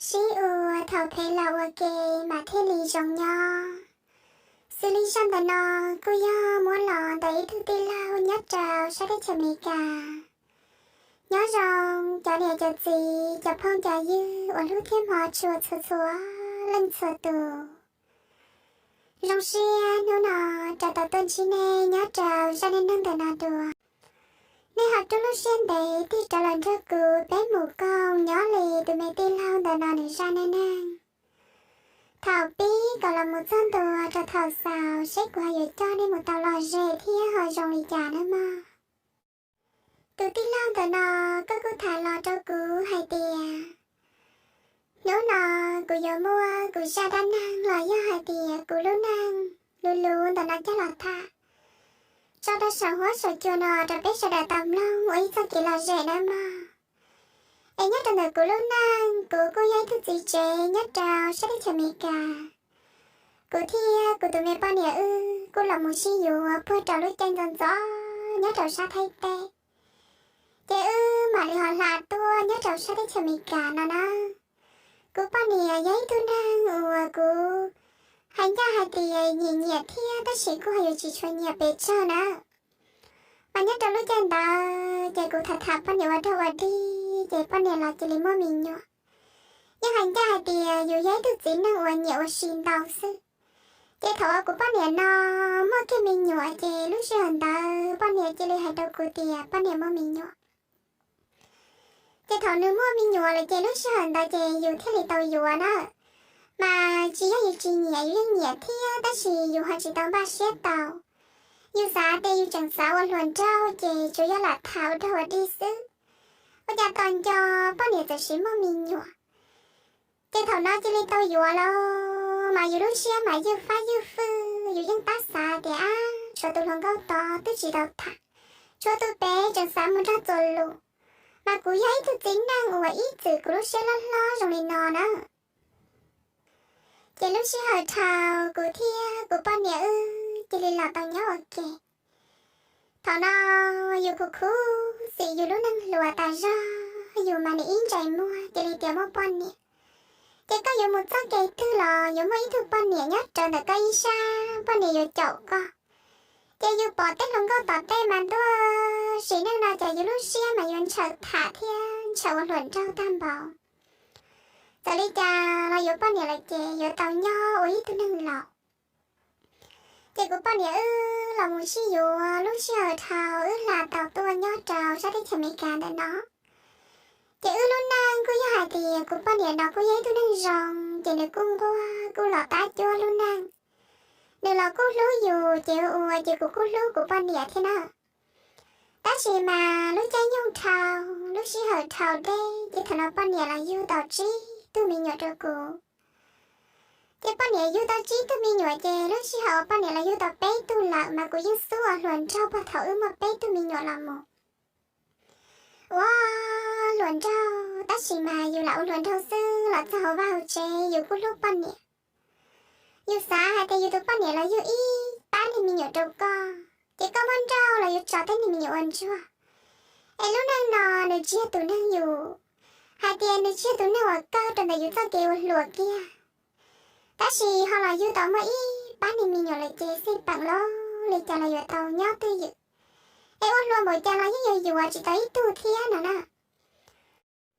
Sib ua thaum phem los ua ke mas thiaj li zoo nyob. Xws li zaj ntawm no kuj yog muab los ntawm ib tug tij laug nyob rau sab teb chaws Amelikas. Nyob zoo cov niam cov txiv, cov phooj cov ywg uas hlub thiab hmov tshua txhua txhua leej txhua tus. Zoo siab hnub no rov tau tuaj ntsib nej nyob rau zaj neej neeg ntawm no dua. Nej ho rub lub siab ntev tig rov los nrog kuv peb mus koom nyob li tus me tij laug ntawm no nws zaj neej neeg thaum pib kom los mus txog ntua rau thaum xaus seb kuv ho yuav coj nej mus tau lom zem thiab ho zoo li cas nawb mog. Tus tij laug ntawm no koj kuj tham los rau kuv hais tias hnub no kuv yuav muaj kuv zaj dab neeg los yog hais tias kuv lub neej luv luv ntawm no coj los tham tso rau saum huab saum cua no rau peb sawv daws tau mloog ua ib txoj kev lom zem nawb mog. Es nyob rau ntawm kuv lub neej, kuv kuj yog ib tug txiv tsev nyob rau sab teb chaws Amelikas. Kuv thiab kuv tus me poj niam wb kuj los mus sib yuav puag rau lub caij ntxov ntxov nyob rau sab Thaib teb. Ces wb mam li ho hla tuaj nyob rau sab teb chaws Amelikas no na. Kuv poj niam yog ib tug neeg uas kuv hais ncaj hais tias nyiam nyiam thiab tab sis kuj ho yuav tsis tshua nyiam pes tsawg na. Mas nyob rau lub caij ntawd ces kuv tham tham poj niam ua dog ua dig ces poj niam los cia li muaj me nyuam. Yeej hais ncaj hais tias yus yog ib tug txiv neej uas nyiam ua si ntau xwb. Ces thaum uas kuv poj niam no muaj kiag me nyuam ces lub sij hawm ntawd poj niam cia li hais rau kuv tias poj niam muaj me nyuam. Ces thaum nws muaj me nyuam lawm ces lub sij hawm ntawd ces yus thiaj li tau yuav na. Mas tsis yog yus tsis nyiam, yus yeej nyiam thiab tab sis yus ho tsis tau npaj siab tau. Yus xav tias yus tseem xav ua hluas nraug ces tsuas yog lam tham ua dog ua dig xwb. Ua cas tos nco poj niam txawm sis muaj me nyuam. Ces thaum no cia li tau yuav lawm mas yus lub siab mas ywj fab ywj fwj, yus yeej tab xav tias ab tshuav tus hluas nkauj tod twb tsis tau tham, tshuav tus pem tseem xav mus nrog txuas lus. Mas kuv yog ib tug txiv neej uas ib txwm kuv lub siab loj hlob zoo li no na. Ces lub sij hawm dhau kuv thiab kuv poj niam wb cia li los tau nyob ua ke. Thaum no yus khuv khuv xim yus lub neej hluas tas zog, yus mas nws ib ntsais muag cia li tias muaj poj niam. Ces koj yuav mus txoj kev twg los yuav muaj ib tug poj niam nyob rawv ntawm koj ib sab, poj niam yuav caum koj. Ces yus pom tej hluas nkauj tom tej mas ntuj, sim neej no ces yus lub siab mas yuav ntshaw tham thiab ntshaw ua hluas nraug tag npaum. Txawm li cas los yuav poj niam lawm ces yuav tau nyob ua ib tug neeg laus. Ces kuv poj niam wb los mus sib yuav lub sij hawm dhau wb hla tau tuaj nyob rau sab teb chaws Amelikas ntawm no. Ces wb lub neej kuj yog hais tias kuv poj niam no kuj yog ib tug neeg zoo, ces nws kuj nquag kuj los tab cuab lub neej. Nws los kuj hlub yus ces ua ces kuv kuj hlub kuv poj niam thiab na. Tab sis mas lub caij nyoog dhau, lub sij hawm dhau deb ces thaum no poj niam los yug tau tsib tug me nyuam rau kuv. Ces poj niam yug tau tsib tug me nyuam ces lub sij hawm uas poj niam los yug tau peb tug lawm mas kuv yeej xub ua hluas nraug puag thaum wb muaj peb tug me nyuam los mus. Ua hluas nraug tab sis mas yus lam ua hluas nraug xwb los txog hauv vaj hauv tsev yus kuj hlub poj niam. Yus xav hais tias yus tus poj niam los yug ib pab niag me nyuam rau koj, ces koj muaj nrauj los yuav tso tej niag me nyuam ua ntsuag. Es lub neej no nws tsis yog tus neeg yus, hais tias nws tsis yog tus neeg uas kawg rau ntawm yus txoj kev ua hluas kiag. Tab sis ho los yug tau muaj ib pab niag me nyuam lawm ces xij peem los li cas los yuav tau nyob twj ywm. Es ua hluas npaum cas los yeej yuav yuav tsis tau ib tug thiab no na.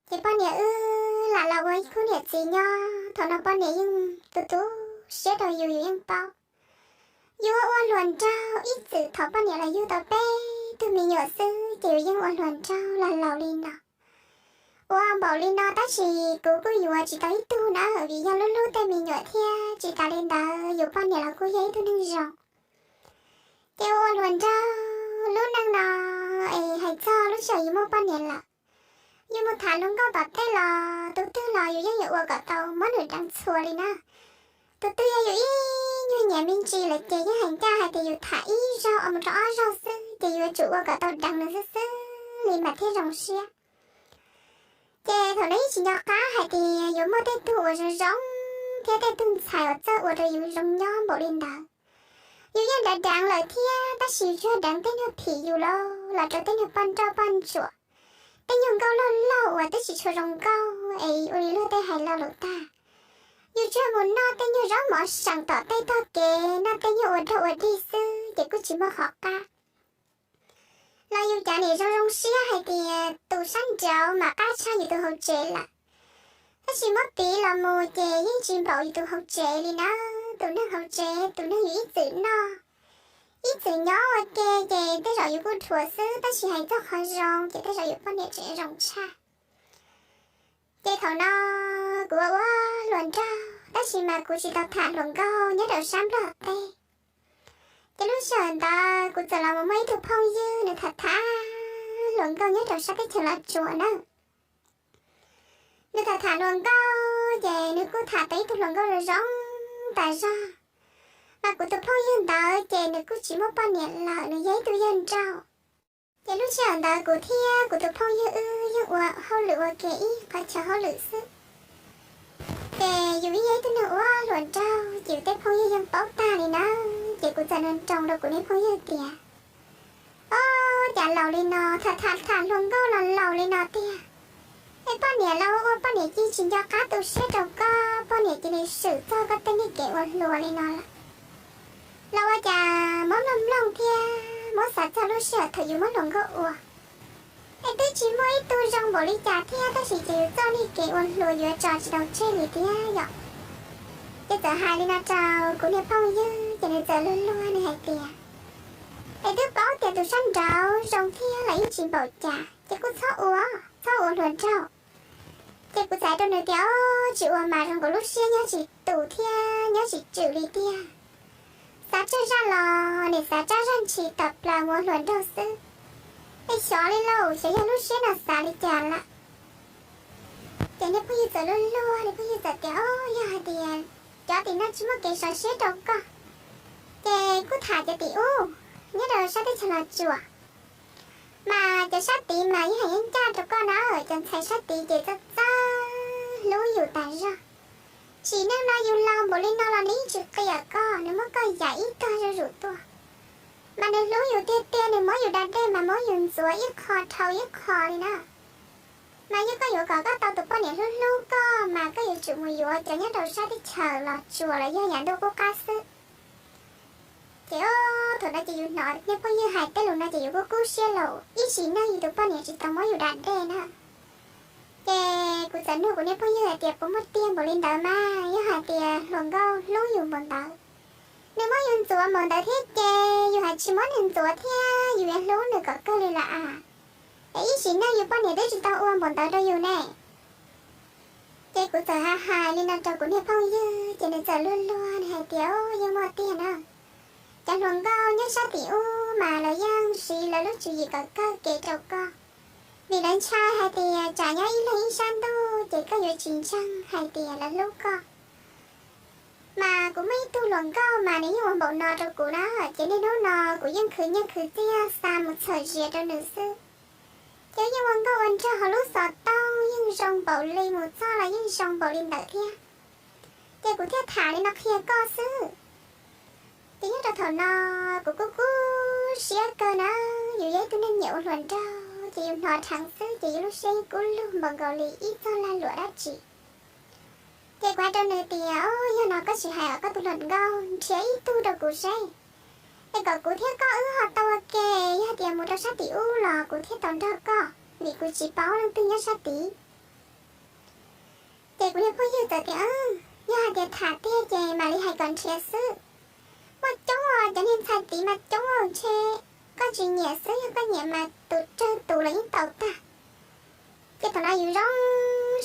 Ces poj niam wb lam los ua ib khub niam txiv nyob, thaum no poj niam yeej tu tu siab rau yus, yus yeej paub. Yus ua ua hluas nraug ib txwm thaum poj niam los yug tau peb tug me nyuam xwb ces yus yeej ua hluas nraug los laus li no. Ua npaum li no tab sis kuv kuj yuav tsis tau ib tug na vim yog hlub hlub tej me nyuam thiab tsis tas li ntawd yus poj niam los kuj yog ib tug neeg zoo. Ces ua ua hluas nraug lub neej no es hais txog lub sij hawm yus muaj poj niam lawm, yus mus tham hluas nkauj tom tej los tus twg los yus yeej yuav ua kom tau muab nws deev txhua li na. Tus twg yog yus ib nyuag nyiam me ntsis lawm ces yeej hais ncaj hais tias yus tham ib zaug mus rau ob zaug xwb ces yus yuav tsum ua kom tau deev nws xwb xwb li mas thiaj zoo siab. Ces thaum no yeej tsis nco qab hais tias yuav muaj tej tug uas zoo zoo thiab tej tug ntxhais uas txawj ua rau yus zoo nyob npaum li ntawd. Yus yeej deev deev lawm thiab tab sis yus tsuas deev tej nyuag phim yus los los rau tej nyuag poj nrauj poj ntsuam, tej nyuag nkauj laug laug uas twb tsis tshua zoo nkauj, es ua li luag tej hais lo lus tag. Yus tsuas mus noj tej nyuag zaub mov seem tom tej tog kev, noj tej nyuag ua dog ua dig xwb ces kuj tsis muaj qhov qab. Los yus cov niam zoo zoo siab hais tias tus sab nraud mas qab tshaj yus tus hauv tsev lawm. Tab sis muab piv los mus ces yeej tsis npaum yus tus hauv tsev li na. Tus neeg hauv tsev, tus neeg yus ib txwm noj, ib txwm nyob ua ke ces tej zaum yus kuj dhuav xwb, tab sis hais txog qhov zoo ces tej zaum yus poj niam tseem zoo tshaj. Ces thaum no kuv ua ua hluas nraug, tab sis mas kuv tsis tau tham hluas nkauj nyob rau sab Nplog teb. Ces lub sij hawm ntawd kuv txawm los mus muaj ib tug phooj ywg, nws tham tham hluas nkauj nyob rau sab teb chaws Los Tsuas na. Nws tham tham hluas nkauj ces nws kuj tham tau ib tug hluas nkauj zoo zoo tas zog. Mas kuv tus phooj ywg ntawd ces nws kuj tsis muaj poj niam lawm, nws yog ib tug yawg nraug. Ces lub sij hawm ntawd kuv thiab kuv tus phooj ywg wb yeej ua hauj lwm ua ke ib qhov chaw hauj lwm xwb. Ces yus yog ib tug neeg ua hluas nraug ces yus tej phooj ywg yeej paub tag li na. Ces kuv txawm nug nroos rau kuv niag phooj ywg tias, Ob, cas laus li no, tham tham tham hluas nkauj los laus li no tiag. Es poj niam los ua poj niam cia tsis nco qab tu siab rau koj, poj niam cia li swm txog koj tej niag kev ua hluas li no lawm. Los ua cas muab mloog mloog thiab muab xav txog lub sij hawm thaum yus muab hluas nkauj ua, es twb tsis muaj ib tug zoo npaum li cas thiab, tab sis ces yus txoj niag kev ua hluas yuav tso tsis tau tseg li thiab yom. Ces txawm hais li no rau kuv niag phooj ywg ces nws txawm luag luag nws hais tias, Es twb paub tias tus sab nraud zoo thiab los yeej tsis npaum cas, ces kuj txhob ua, txhob ua hluas nraug. Ces kuv txawm hais rau nws tias, Ob, tsis ua mas zoo nkaus lub siab nyob tsis tus thiab nyob tsis tswm li tiag. Xav tsawg zaj los nim xav tsab zaj ntshis tawm plaws mus ua hluas nraug xwb. Es xyov li lauj, xyov yog lub siab no xav li cas lawm. Ces niag phooj ywg txawm luag luag, niag phooj ywg txawm tias, Ob, yog hais tias cov tim no tsis muaj kev sov siab rau koj, ces kuj tham cov tim ub nyob rau sab teb chaws Los Tsuas. Mas cov sab tid mas yeej hais yeej ncaj rau koj na, cov ntxhais sab tid ces txawj txawj hlub yus tas zog. Tsim neej no yus laus npaum li no los nws yeej tsis qiam koj, nws muab koj yam ib tog zuj zus tuaj. Mas nws hlub yus tiag tiag, nws muab yus da dej mas muab yus ntxuav ib qho dhau ib qho li na. Mas yog koj yuav kom koj tau tus poj niam hlub hlub koj mas koj yuav tsum mus yuav cov nyob rau sab teb chaws Los Tsuas los yog yam ntuj qub qab xwb. Ces thaum no ces yus hnov niag phooj ywg hais tej lus no ces yus kuj kub siab lauj, ib sim neej yus tus poj niam tsis tau muab yus da dej na. Ces kuv txawm nug kuv niag phooj ywg hais tias, Puas muaj tiag npaum li ntawd mas? Yog hais tias hluas nkauj hlub yus npaum ntawd, nws muab yus ntxuav npaum ntawd thiab ces yus hais tsis muab nws ntxuav thiab yus yuav hlub nws kom kawg li lawm as? Es ib sim neej yus poj niam twb tsis tau ua npaum ntawd rau yus ne. Ces kuv txawm hais hais li no rau kuv niag phooj ywg ces nws txawm luag luag nws hais tias, Yeej muaj tiag na. Cov hluas nkauj nyob sab tim ub mas lawv yeej siv lawv lub tswv yim kom kawg kev rau koj, vim lawv ntshai hais tias tsam nyob ib leeg ib sab ntuj ces koj yuav tsis ntseeg hais tias lawv hlub koj. Mas kuv muaj ib tug hluas nkauj mas nws yeej ua npaum no rau kuv na, ces niaj hnub no kuv yeej khwv nyiaj khwv txiaj xa mus txhawm zias rau nws xwb. Ces yeej ua nkauj ua nraug hauv lub xov tooj yeej zoo npaum li, mus txog los yeej zoo npaum li ntawd thiab. Ces kuv thiaj tham li no qhia koj xwb. Ces nyob rau thaum no kuv kuj kub siab kawg na, yus yog ib tug neeg nyiam ua hluas nraug ces yus hnov dheev xwb ces yus lub siab yeej kub lug npaum nkaus li ib txog lag luam dab tsi. Ces kuv hais rau nws tias, Yog no koj tsis hais os, koj tus hluas nkauj nrhiav ib tug rau kuv seb, es kom kuv thiab koj wb ho tau ua ke, yog hais tias mus rau sab tim ub los kuv thiaj tau nrog koj, vim kuv tsis paub leej twg nyob sab tid. Ces kuv niag phooj ywg txawm tias, Yog hais tias tham tiag ces mam li hais kom nrhiav xwb. Muaj coob os, cov niag ntxhais tid mas coob os, ntshe koj tsis nyiam xwb, yog koj nyiam mas tus tsawg tus los yeej tau tag. Ces thaum no yus zoo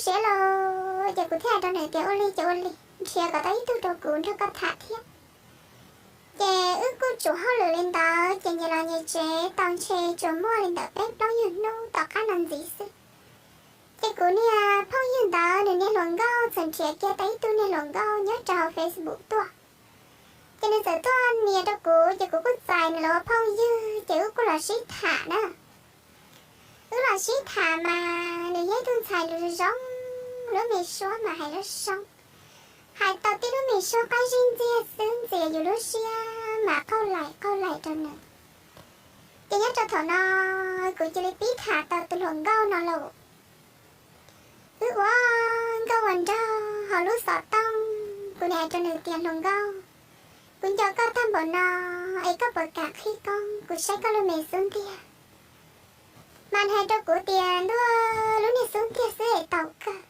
siab los, ces kuv thiaj hais rau nws tias, Ua li ces ua li, nrhiav kom tau ib tug rau kuv nrog koj tham thiab. Ces wb kuj tsum hauj lwm li ntawd ces nyias los nyias tsev tau ntshe tsuas muaj li ntawm peb plaub nyuag hnub tom qab no ntxiv xwb. Ces kuv niag phooj ywg ntawd nws niag hluas nkauj txawm nrhiav kiag tau ib tug niag hluas nkauj nyob rau hauv Facebook tuaj. Ces nws txawm tuaj nias rau kuv ces kuv kuj txais nws los ua phooj ywg ces wb kuj los sib tham na. Wb los sib tham mas nws yog ib tug ntxhais lus zoo, lub me suab mas hais zoo zoo. Hais tau tib lub me suab qab zib ntxiag xwb ntxias yus lub siab mas qaug laim qaug laim rau nws. Ces nyob rau thaum no kuv cia li pib tham tau tus hluas nkauj no lauj. Wb ua nkauj ua nraug hauv lub xov tooj, kuv nim hais rau nws tias hluas nkauj, kuv nco koj tag npaum no, es koj puas kam qhib koob kuv saib koj lub me xub ntiag. Mas nws hais rau kuv tias ntuj, lub niag xub ntiag xwb es tau kawg.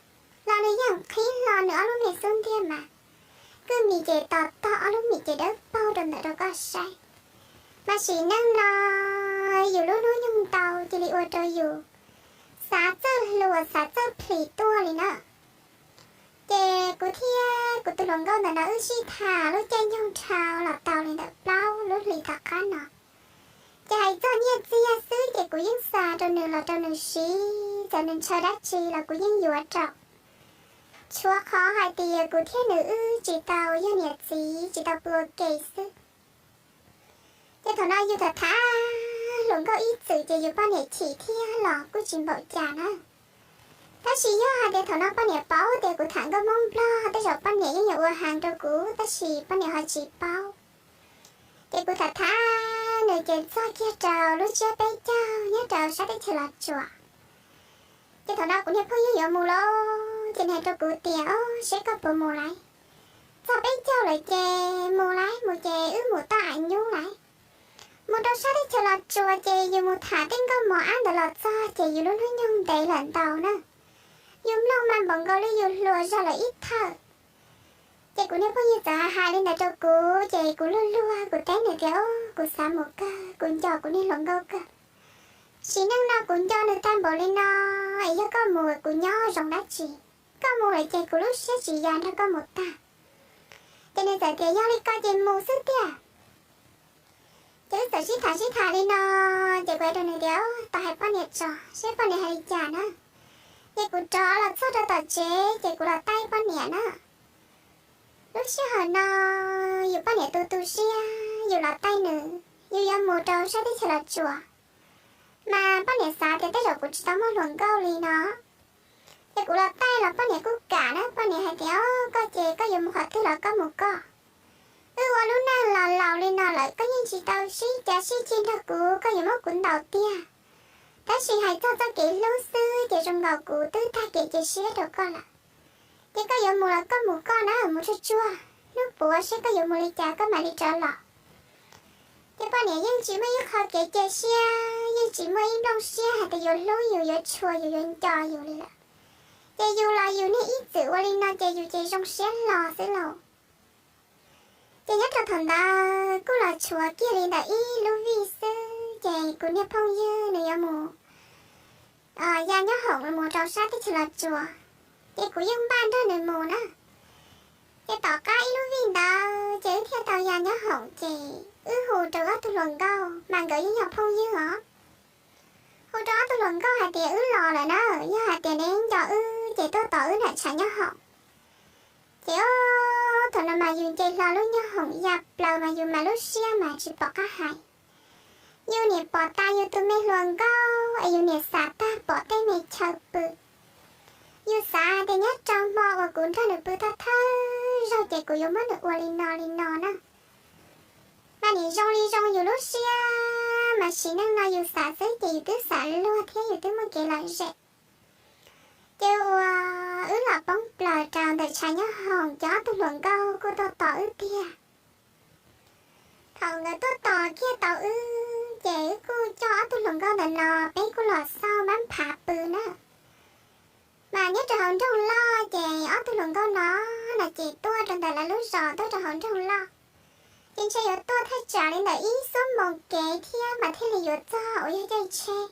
Los nws yeej qhib hlo nws ob lub me xub ntiag mas, kwj mis ces tos tog ob lub mis ces dawb paug rau ntawm rau koj saib. Mas sim neej no yus lub hnub nyoog ntau cia li ua rau yus xav txawj hluas xav txawj plhis tuaj li na. Ces kuv thiab kuv tus hluas nkauj ntawm no wb sib tham lub caij nyoog dhau los tau li ntawm plaub lub hlis tom qab no. Ces hais txog nyiaj txiag xwb ces kuv yeej xa rau nws los rau nws siv, txawm nws ntshaw dab tsi los kuv yeej yuav rau. Tshuav qhov hais tias kuv thiab nws wb tsis tau yog niam txiv tsis tau pw ua ke xwb. Ces thaum no yus tham tham hluas nkauj ib txwm ces yus poj niam chim thiab los kuj tsis npaum cas na. Tab sis yog hais tias thaum no poj niam paub tias kuv tham nkauj Hmoob Nplog tej zaum poj niam yeej yuav ua heev rau kuv, tab sis poj niam ho tsis paub. Ces kuv tham tham nws ces txog kiag rau lub tsiab peb caug nyob rau sab teb chaws Los Tsuas. Ces thaum no kuv niag phooj ywg yuav mus lawm ces nws hais rau kuv tias, o, seb koj puas mus lawm. Txog peb caug lawm ces mus lawm, mus ces wb mus toj av nyub lawm. Mus rau sab teb chaws Los Tsuas ces yus mus tham tej nkauj mos ab ntawd los txog ces yus lub hnub nyoog ntev lawm ntau na. Yus mloog mas npaum nkaus li yus hluas zog lawm ib thawj. Ces kuv niag phooj ywg txawm hais li ntawd rau kuv ces kuv luag luag kuv teb nws tias, o, kuv xav mus kawg, kuv nco kuv niag hluas nkauj kawg. Sim neej no kuv nco nws tag npaum li no, es yog koj mus kuv nyob zoo dab tsi? Koj mus lawm ces kuv lub siab tsis ya nrog koj mus tag. Ces nws txawm tias yog li ko ces mus xwb tiag. Ces wb txawm sib tham sib tham li no, ces kuv hais rau nws tias, tau hais poj niam tso seb poj niam hais li cas na. Ces kuv rov los txog rau tom tsev ces kuv los taij poj niam na. Lub sij hawm no yus poj niam tu tu siab, yus los taij nws, yus yuav mus rau sab teb chaws Los Tsuas, mas poj niam xav tias tej zaum kuv tsis tau muaj hluas nkauj li no. Ces kuv los taij los poj niam kuj kam na, poj niam hais tias, o, koj ces koj yuav mus qhov twg los koj mus koj. Wb ua lub neej los laus li no lawm koj yeej tsis tau sib cav sib ceg nrog kuv, koj yuav muab kuv ntaus tiag. Tab sis hais txog txoj kev hlub xwb ces zoo nkaus kuv twb tag kev cia siab rau koj lawm. Ces koj yuav mus los koj mus koj na, mus tsuag tsuag, hnub puav seb koj yuav mus li cas koj mam li rov los. Ces poj niam yeej tsis muaj ib qho kev cia siab, yeej tsis muaj ib nplooj siab hais tias yuav hlub yus, yuav tshua yus, yuav nco yus li lawm. Ces yus los yus niag ib txwm ua li no ces yus ces zoo siab hlo xwb lauj. Ces nyob rau thaum ntawd kuj los tshuav kiag li ntawm ib lub vij xwb ces kuv niag phooj ywg nws yuav mus ya nyob hoom mus rau sab teb chaws Los Tsuas, ces kuv yeej npaj nrog nws mus na. Ces tom qab ib lub vij ntawd ces wb thiaj tau ya nyob hoom ces wb hu rau ob tug hluas nkauj mas nkawd yeej yog phooj ywg os. Hu rau ob tug hluas nkauj hais tias wb los lawm na, yog hais tias neb nco wb ces tuaj tos wb nram tshav nyob hoom. Ces o, thaum no mas yus nce hlo lub nyob hoom ya plaws mas yus mas lub siab mas tsis pom qab hais. Yus niam pom tas yus tus me hluas nkauj es yus niam xav tag pom tej me chaw pw. Yus xav tias nyob rau hmo uas kuv nrog nws pw thawj thawj zaug ces kuv yuav muab nws ua li no li no na. Mas nim zoo li zoo yus lub siab mas sim neej no yus xav xwb ces yus twb xav luag thiab yus twb muaj kev lom zem. Ces ua wb los poob plaws rau ntawm tshav nyob hoom ces ob tug hluas nkauj kuj tuaj tos wb tiag. Thaum nkawd tuaj tos kiag tau wb ces wb kuj coj ob tug hluas nkauj ntawm no peb kuj los xauj npab phav pw na. Mas nyob rau hauv nroog loj ces ob tug hluas nkauj no no ces tuaj rau ntawm lawv lub zos tuaj rau hauv nroog loj. Ces ntshe yuav tuaj thaj tsam li ntawm ib xuab moos kev thiab mas thiaj li yuav txog uas yog caij tsheb.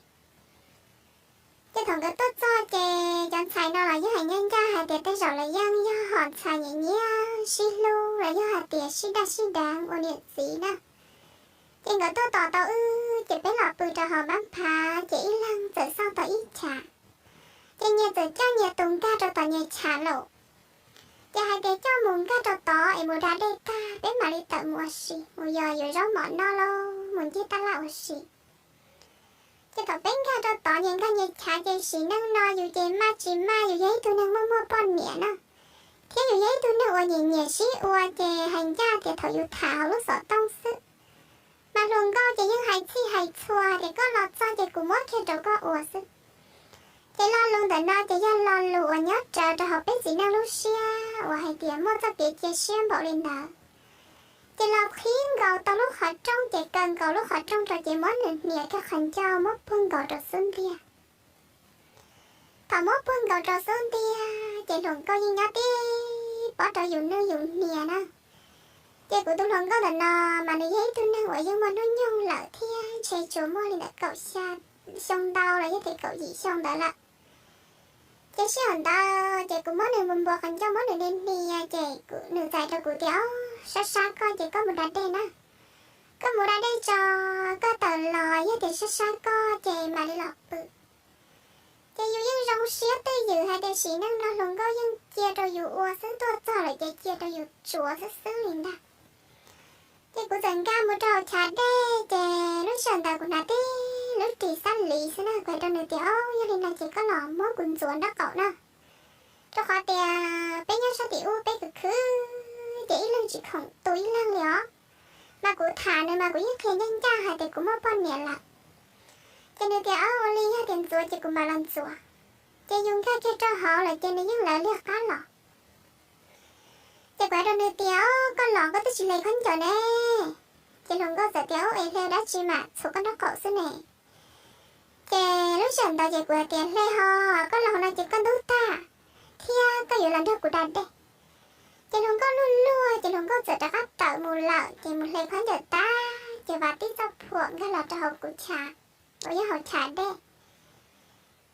Ces thaum nkawd tuaj txog ces cov ntxhais no los yeej hais ncaj ncaj hais tias tej zaum lawv yeej yog hom ntxhais nyiam nyiam sib hlub los yog hais tias sib daj sib deev ua niam txiv na. Ces nkawd tuaj tos tau wb ces peb los pw rau hauv npab phav ces ib leeg txawm xauj tau ib chav. Ces nyias txawm coj nyias tus nkag rau tom nyias chav lawm. Ces hais tias coj mus nkag rau tod es mus da dej tag peb mam li tawm mus ua si, mus yos yuav zaub mov noj lauj, mus ncig taj laj ua si. Ces thaum peb nkag rau tod nyias nkag nyias chav ces sim neej no yus ces maj tsis maj yus yog ib tug neeg muaj muaj poj niam na, thiab yus yog ib tug neeg uas nyiam nyiam sib ua ces hais ncaj tias thaum yus tham hauv lub xov tooj xwb. Mas hluas nkauj ces yeej hais txhij hais txhua tias koj los txog ces kuv muab kiag rau koj ua xwb. Ces lo lus ntawm no ces yog lo lus uas nyob rawv rau hauv peb txiv neej lub siab uas hais tias muaj txoj kev cia siab npaum li ntawd. Ces los qhib nkaus tau lub qhov rooj ces kaw nkaus lub qhov rooj rau ces muab nws hnia kiag qhov ncauj muab puag nkaus rau xub ntiag. Thaum muab puag nkaus rau xub ntiag ces hluas nkauj yeej nyob tib pob rau yus nwj yus hnia na. Ces kuv tus hluas nkauj ntawm no mas nws yog ib tug neeg uas yeej muaj hnub nyoog lawm thiab ntshe tsuas muaj li ntawm kaum xya xyoo ntau los yog tias kaum yim xyoo ntawd lawm. Ces sij hawm ntawd ces kuv muab nws npua npua qhov ncauj muab nws hnia hnia ces nws txais rau kuv tias, Ob, sab sab koj ces koj mus da dej na. Koj mus da dej tso, koj tawm los yog tias sab sab koj ces mam li los pw. Ces yus yeej zoo siab twj ywm hais tias sim neej no hluas nkauj yeej cia rau yus ua xwb, tuaj txog lawm ces cia rau yus tsuav xwb xwb li ntag. Ces kuv txawm nkag mus rau hauv chav dej ces lub sij hawm ntawd kuv hnav tib lub ris xab lis xwb na, kuv hais rau nws tias, Ob, yog li no ces koj los muab kuv ntxuav nraub qaum na, rau qhov tias peb nyob sab tim ub peb khwv khwv ces ib leeg tsis khoom tu ib leeg li os. Mas kuv tham nws mas kuv yeej qhia ncaj ncaj hais tias kuv muaj poj niam lawm. Ces nws tias, Ua li yog tias ntxuav ces kuv mam los ntxuav. Ces yus nkag kiag rau hauv lawm ces nws yeej lawv liag qab los. Ces kuv hais rau nws tias, Koj los koj twb tsis hle khaub ncaws ne. Ces hluas nkauj txawm tias, Ub, es hle dab tsi mas txhuam koj nraub qaum xwb ne. Ces lub sij hawm ntawd ces kuv hais tias, Hle ho, koj los hauv no ces koj ntub tag thiab koj yuav los nrog kuv da dej. Ces hluas nkauj luag luag ces hluas nkauj txawm rov qab tawm mus lawm ces mus hle khaub ncaws tag ces vam tib txoj phuam nkag los rau hauv kuv chav uas yog hauv chav dej.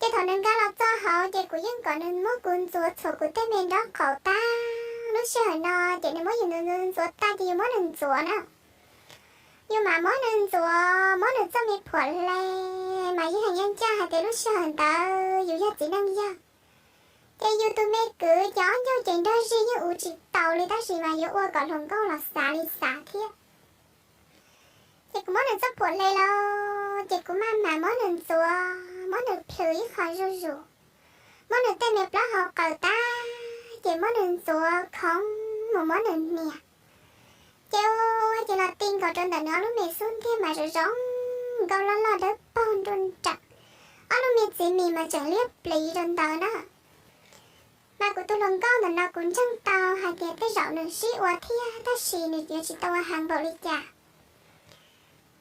Ces thaum nws nkag los txog hauv ces kuv yeej kom nws muab kuv ntxuav txhuam kuv tej me nraub qaum tag. Lub sij hawm no ces nws muab yus ntxuav ntxuav tag ces yus muab nws ntxuav na. Yus mam muab nws ntxuav, muab nws txoj me phuam hle, mas yeej hais ncaj ncaj hais tias lub sij hawm ntawd yus yog txiv neej yawg. Ces yus tus me kwv ces ob ncaug ces nrog zig yeej ua tsis taus li tab sis mas yuav ua kom hluas nkauj los xav li xav thiab. Ces kuv muab nws txoj phuam hle los ces kuv maj mam muab nws ntxuav, muab nws plhws ib qho zuj zus, muab nws tej me plaub hau qaws tag ces muab nws ntxuav khoov mus muab nws hnia. Ces ua ces los ti nkaus rau ntawm nws ob lub me xub ntiag mas zoo zoo nkauj loj loj dawb paug nruj nrawm, ob lub me txiv mis mas tseem liab pliv rau ntawd na. Mas kuv tus hluas nkauj ntawm no kuv ntseeg tau hais tias tej zaum nws sib ua thiab tab sis nws yuav tsis tau ua heev npaum li cas.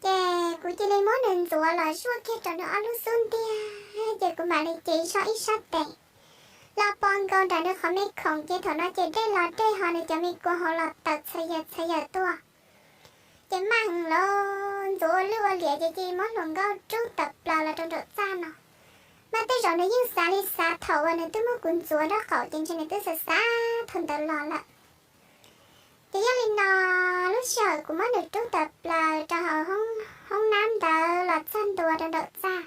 Ces kuv cia li muab nws ntxuav los zuaj kiag rau nws ob lub xub ntiag ces kuv mam li cev zog ib sab tes los pos nkaus nram nws qhov me khoom ces thaum no ces dej los dej ho nws cov me kua hauv los tawm txhawv yaws txhawv yaws tuaj. Ces maj heev los ntxuav ua lwj ua liam ces cia li muab hluas nkauj rub tawm plaws los rau nraum txaj no. Mas tej zaum nws yeej xav li xav thaum uas nws twb muab kuv ntxuav nraub qaum ces ntshe nws twb xav xav thaum ntawd los lawm. Ces yog li no, lub sij hawm kuv muab nws rub tawm plaws rau hauv hoob nab ntawd los txog ntua rau nraum txaj,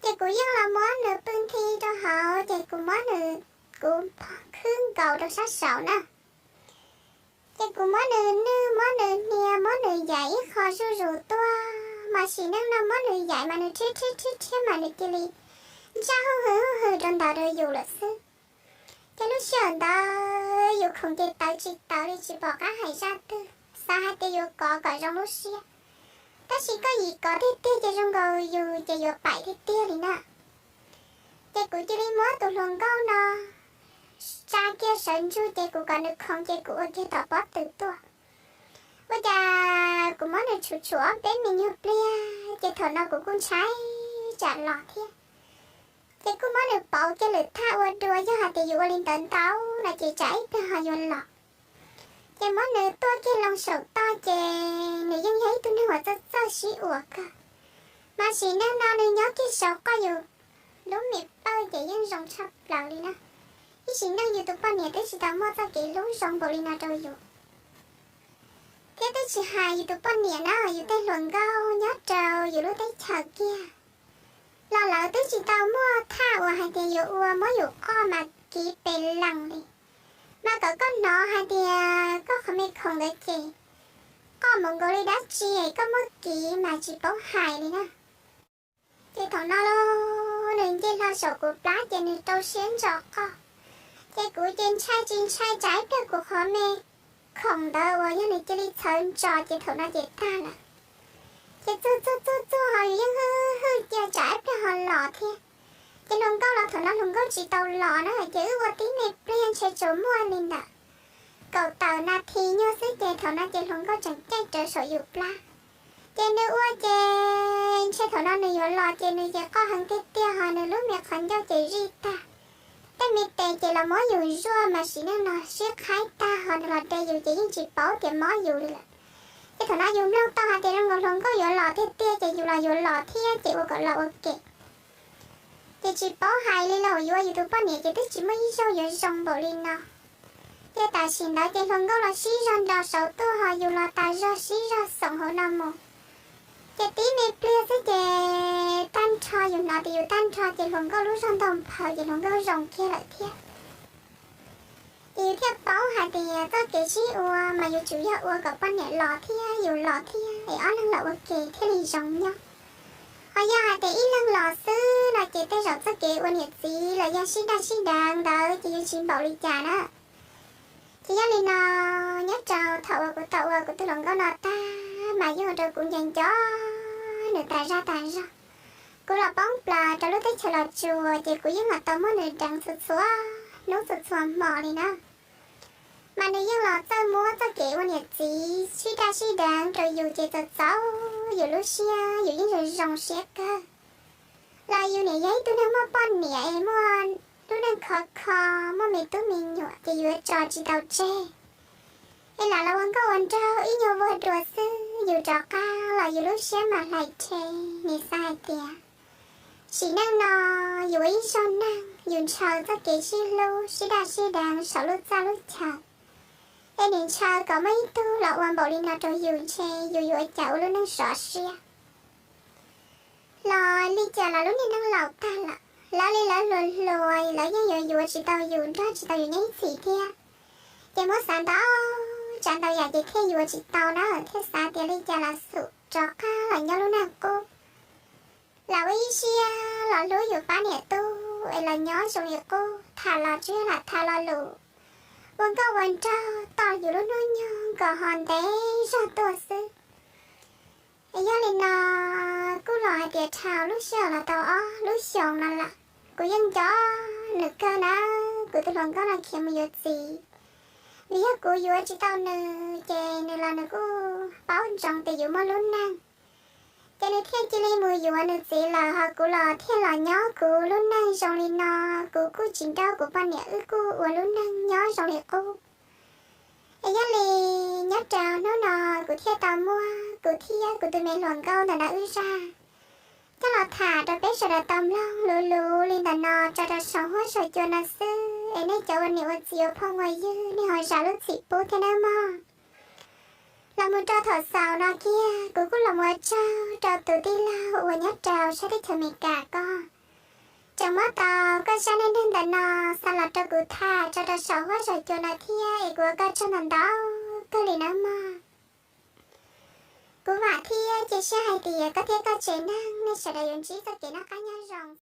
ces kuv yeej los muab nws pw nthi rau hauv ces kuv muab nws, kuv khwb nkaus rau sab saud na. Ces kuv muab nws nwj, muab nws hnia, muab nws yaim ib qho zuj zus tuaj, mas sim neej no muab nws yaim mas nws rhiab rhiab rhiab rhiab mas nws cia li ntsaj huj hwm huj hwm rau ntawd rau yus lawm xwb. Ces lub sij hawm ntawd yus khoom ces tawv tsis tawv li tsis pom qab hais zaj twg, xav hais tias yuav kov kom zoo lub siab, tab sis koj yim kov tiag tiag ces zoo nkaus yus ces yuav paim tiag tiag li na. Ces kuv cia li muab tus hluas nkauj no tsa kiag sawv ntsug ces kuv kom nws khoov ces kuv ua kiag tom pob tw tuaj. Ua cas kuv muab nws tshum tshum ob peb me nyuag pliag ces thaum no kuv kuj ntshai tsam los thiab. Ces kuj muab nws pauv kiag lwm thaj ua dua, yog hais tias yus ua li ntawd ntau no ces tsam ib pliag ho yuav los. Ces muab nws tuaj kiag loo saum toj ces nws yeej yog ib tug neeg uas txawj txawj sib ua kawg. Mas sim neej no nws nyob kiag saum qoj yus lub me pawj ces yeej zoo tshaj plaws li na. Ib sim neej yus tus poj niam twb tsis tau muaj txoj kev hlub zoo npaum li no rau yus, thiab twb tsis hais yus tus poj niam na, yus tej hluas nkauj nyob rau yus lub teb chaws kiag los lawv twb tsis tau muaj thaj uas hais tias yuav ua muab yus qoj mas kiv pes lees li. Mas kom koj hnov hais tias koj qhov me khoom ntawd ces qoj mus nkaus li dab tsi es koj muab kiv mas tsis paub hais li na. Ces thaum no los nws nce hlo saum kuv plab ces nws rau siab ntso qoj. Ces kuv ces ntshai tsis ntshai tsam ib pliag kuv qhov me khoom ntawd uas yog nws cia li txhawv ntso ces thaum no ces tag lawm. Ces txuag txuag txuag txuag ho yus yeej hwj hwj cia tsam ib pliag ho los thiab. Ces hluas nkauj los thaum no hluas nkauj tsis tau los na, ces wb ua tib me pliag ntshe tsuas muaj li ntawm kaum tawm nas this nyuag xwb ces thaum no ces hluas nkauj tseem caij rawv saum yus plab. Ces nws ua ces ntshe thaum no nws yuav los ces nws ces qoj heev tiag tiag ho nws lub me qhov ncauj ces zij tag. Tej me tes ces los muab yus zuaj mas sim neej no sib qhaib tag ho nws los de yus ces yeej tsis paub tias mob yus li lawm. Ces thaum no yus mloog tau hais tias zoo nkaus hluas nkauj yuav los tiag tiag ces yus los yuav los thiab ces ua kom los ua ke. Ces tsis paub hais li los yuav yus tus poj niam ces twb tsis muaj ib zaug yuav zoo npaum li no. Ces tam sim ntawd ces hluas nkauj los sib zog nrog saum tuaj ho yus los tas zog sib zog xoom hauv no mus. Ces tib me pliag xwb ces tag nrho yus hnov tias yus tag nrho ces hluas nkauj lub zog ntau nphaws ces hluas nkauj zoo kiag lawm thiab. Ces yus thiaj paub hais tias txoj kev sib ua mas yuav tsum yog ua kom poj niam los thiab yus los thiab es ob leeg los ua ke thiaj li zoo nyob. Ho yog hais tias ib leeg los xwb no ces tej zaum txoj kev ua niam txiv los yog sib daj sib deev ntawd ces yuav tsis npaum li cas na. Ces yog li no, nyob rau thaum uas kuv tau ua kuv tus hluas nkauj no tag mas yeej ua rau kuv nco nco nws tas zaj tas zog. Kuv los poob plaws rau lub teb chaws Los Tsuas ces kuv yeej los tau muab nws deev txhua txhua hnub txhua txhua hmo li na. Mas nws yeej los txawj muab txoj kev ua niam txiv sib daj sib deev rau yus ces txaus txaus yus lub siab, yus yeej zoo zoo siab kawg. Los yus niam yog ib tug neeg muaj poj niam es muaj lub neej khov kho, muaj me tub me nyuam ces yuav tso tsis tau tseg. Es lam los ua nkauj ua nraug ib nyuag vuag dua xwb, yus rov qab los yus lub siab mas hlais rhe, nws xav hais tias sim neej no yus ua ib zaug neeg yus ntshaw txoj kev sib hlub sib daj sib deev saum lub txaj lub chaw, es nim ntshaw kom muaj ib tug los ua npaum li no rau yus ntshe yus yuav ua cas ua lub neej sov siab. Los li cas los lub niag neej laus tag lawm, lawv li lawv hluas hluas lawv yeej yuav yuav tsis tau yus, nrog tsis tau yus nyob ib txhis thiab. Ces muab xav ntau tsav ntau yam ces thiaj yuav tsis tau na, thiaj xav tias li cas los xum rov qab los nyob lub neej qub. Los ua ib siab los hlub yus pab niam tub es los nyob zoo li qub, tham los tsuas yog lam tham lo lus ua nkauj ua nraug tos yus lub hnub nyoog nkaus ho ntev zog tuaj xwb. Es yog li no, kuj los hais tias dhau lub sij hawm los tau ob lub xyoos no lawm, kuv yeej nco nws kawg na, kuv tus hluas nkauj no khiav mus yuav txiv. Vim yog kuv yuav tsis tau nws ces nws los nws kuj paub ntsoov tias yus muaj lub neej, ces nws thiaj cia li mus yuav nws txiv lawm, ho kuv los thiaj los nyob kuv lub neej zoo li no. Kuv kuj tsis nrauj kuv poj niam, wb kuj ua lub neej nyob zoo li qub. Es yog li, nyob rau hnub no kuv thiaj tau muab kuv thiab kuv tus me hluas nkauj ntawm no wb zaj coj los tham rau peb sawv daws tau mloog luv luv li ntawm no tso rau saum huab saum cua no xwb, es nej cov ua niam ua txiv ua phooj ua ywg nej ho zam lub txim pub thiab nawb mog. Los mus rau thaum xaus no kiag kuv kuj los mus ua tsaug rau tus tij laug uas nyob rau sab teb chaws Amelikas ko, tseem muab tau koj zaj neej neeg ntawm no xa los rau kuv tham tso rau saum huab saum cua no thiab, es kuv ua koj tsaug ntau ntau kawg li nawb mog. Kuv vam thiab cia siab hais tias koj thiab koj tsev neeg nej sawv daws yuav ntsib txoj kev noj qab nyob zoo.